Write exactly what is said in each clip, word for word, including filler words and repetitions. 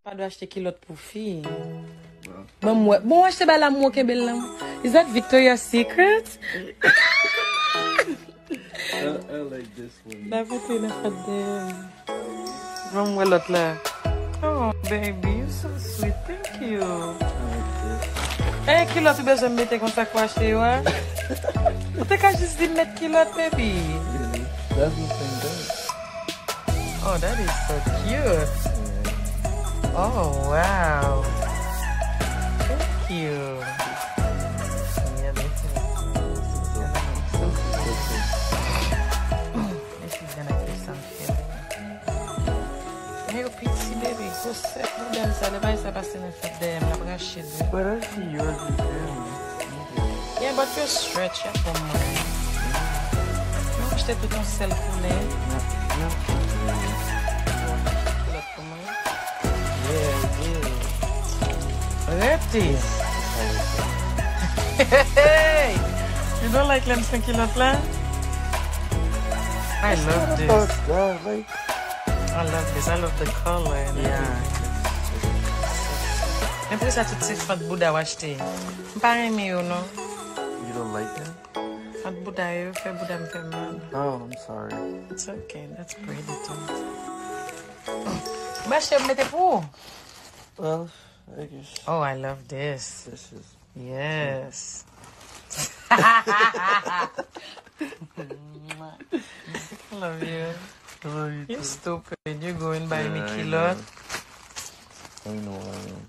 Pa dwe achte kilòt pou fi. Bon. Ban m wè. Bon, w achte bay la, m wè w kenbe l lan. Is that Victoria's Secret? I, I like this one. N ap rete nan fèt dèyè m. Ban m wè lòt la. Oh, baby, you so sweet. Thank you. Eh, kilòt ou bezwen m mete konsa k ou achte yo a? Ou te ka jis di m met kilòt, baby. That's the same thing. Oh, that is so cute. Oh, wow. Thank you. Yeah, this is, this is gonna make so cute. This is gonna give some feeling. Men yo piti, baby. Gwosè pwoblèm sa, lè bagay sa pase nan fèt dèyè m, l ap rache l wi. But I see yours is very Yeah, but yo stretch ya pou mwen. Mwen achte tout yon sèl koulè. Lòt pou mwen. Yeah, yeah. Rete. Hey! You don't like lè m fè kilòt la? I love this. Yeah, like, I love this. I love the color and yeah. Everything. Men poukisa tout se fant bouda w achte? M pa renmen yo non. You don't like them? Fant bouda yo fè bouda m fè mal. Oh, I'm sorry. It's okay. That's pretty too. M achte m mete pou ou. Well, I guess Oh, I love this. This is Yes. I love you. I love you You too. Stupid. You go and buy me Yeah, I kilòt. know. I know, I know.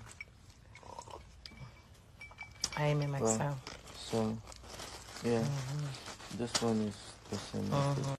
Ay, men Max Well, sa. So, yeah. This one is the same. Mhm.